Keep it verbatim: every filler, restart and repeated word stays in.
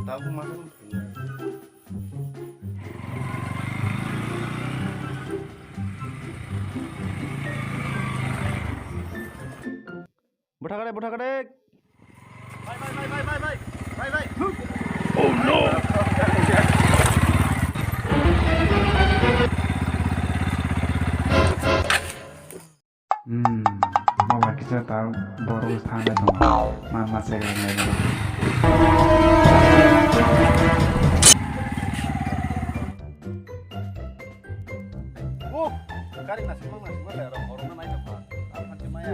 Tabuk ma khe. Bwtha kade, bwtha kade. Bai, bai, bai, bai, bai, bai. Bai, bai. Oh no. Hmm, mama kisa ta borok thana tong. Mama segala nai. Oh, kari nasi mang nasi mang lerong, orang na nai napa? Apa sih maya?